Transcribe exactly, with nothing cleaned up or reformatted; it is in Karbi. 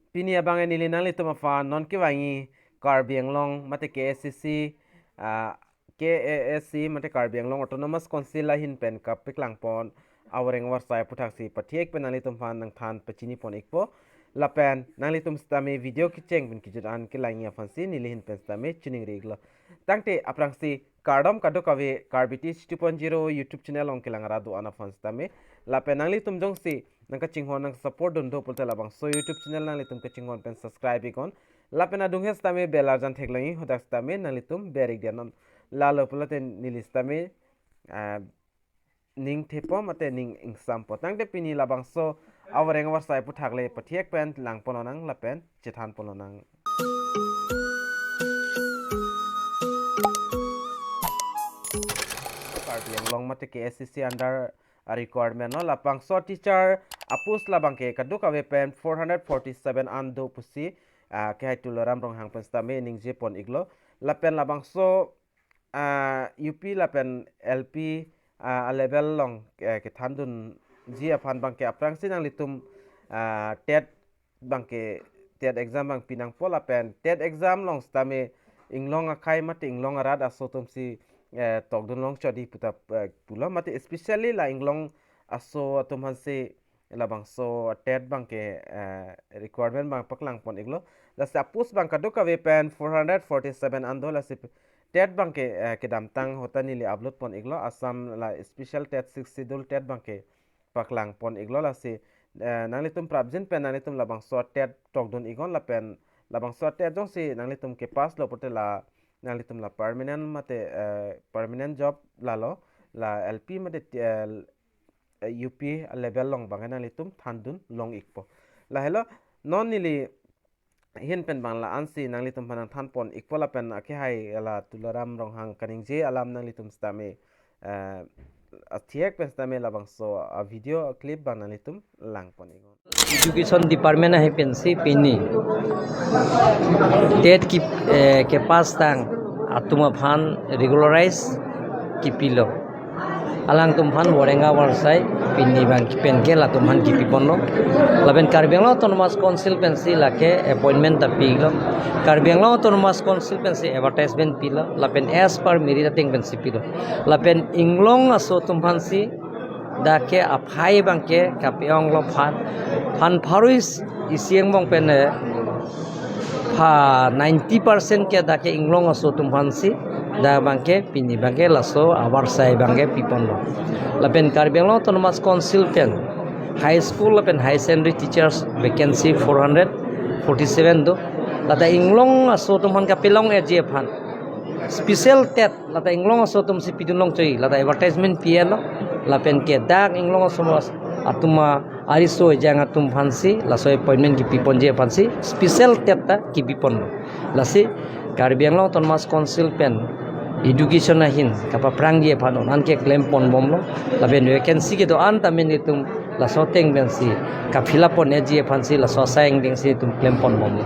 Pini abang neli nanglitum aphan non kevangji Karbi Anglong mate K A C C, ah, K A A C mate Karbi Anglong Autonomous Council ahin pen kapaklang pon avoreng avarsai aputhaksi pathiek pen nanglitum aphan nangthan pachini pon ikpo. Lapen nanglitum sitame video kecheng pen kejut an kelangji aphansi neli ahin pen sitame chiningri iklo. Tangte aphrangsi kardom kadokave Karbi Teach two point zero YouTube channel along kelang rat do-an aphan sitame. Lapen nanglitum jongsi nangkachinghon nang support dun do pulote labangso YouTube channel nanglitum kachinghon pen subscribe iknon. Lapen adunghet sitame bell arjan theklongji hadak sitame nanglitum ber ik diya non. Lalo pulote neli sitame, ah, ning thepo mate ning ingsampo. Tangte pini labangso avoreng avarsai aputhak le pathiek pen lang pon lonang lapen chethan pon lonang. Karbi Anglong mate K A C C under a requirement lo, labangso teacher a post labangke kadokave pen four hundred forty-seven an do pusi, ah, kehai Tuliram Ronghang pen sitame ningje pon iklo. Lapen labangso, ah, U P lapen L P, ah, a level along, eh, kethan dunji aphan abangke aphrangsi nanglitum, ah, TET abangke, TET exam abang pinangpo lapen TET exam along sitame inglong akhei mate inglong arat aso atumsi, eh, tokdun longchot di puta, eh, pulo mate especially la inglong aso atum aphansi labangso TET abangke, eh, requirement abang paklang pon iklo. Lasi a post abang kadokave pen four hundred forty-seven an do, lasi TET abangke, eh, kedamtang hota neli upload pon iklo, Assam la special TET, Sixth Schedule TET abangke paklang pon iklo. Lasi, eh, nanglitum prapjin pen nanglitum labangso TET tokdun iknon lapen labangso TET jongsi nanglitum kepass lo pulote la nanglitum la permanent mate, eh, permanent job lalo, la L P mate, eh, U P level along abangke nanglitum thandun long ikpo. Lahelo non neli ahin pen abang la-ansi nanglitum aphan nangthan pon ikpo lapen akehai la Tuliram Ronghang kaningje alam nanglitum sitame, eh, athiek pen sitame labangso a video clip abang nanglitum lang pon iknon. Education Department ahin pensi pini TET ki, eh, kepass tang atum aphan regularize kipilo. Alangtum aphan avoreng avarsai pini abang penke latum aphan kipi ponlo. Lapen Karbi Anglong Autonomous Council pensi lake appointment ta pilo. Karbi Anglong Autonomous Council pensi advertisement pilo. Lapen as per merit ateng pensi pilo. Lapen inglong aso atum aphansi dak ke aphai abangke kape-onglo phan, phan pharo isi angbong pen, eh, pha ninety percent ke dak ke inglong aso atum aphansi dak abangke pini abangke laso avarsai abangke pi ponlo. Lapen Karbi Anglong Autonomous Council pen high school lapen higher secondary teachers vacancy four hundred forty-seven do. Lata inglong aso atum aphan kapelong-eji aphan special TET lata inglong aso atumsi pidun longchot, lata advertisement pi-etlo. Lapen ke dak inglong aso atum a-, ariso ejang atum aphansi laso appointment kipi ponji aphansi special TET ta kipi ponlo. Lasi Karbi Anglong Autonomous Council pen education ahin kapaphrangji aphan non-an keklem pon bomlo. Lapen vacancy kedo-an tame nelitum laso ateng pensi ka-fill up pon-eji aphansi laso asai angdeng si nelitum klem pon bomlo.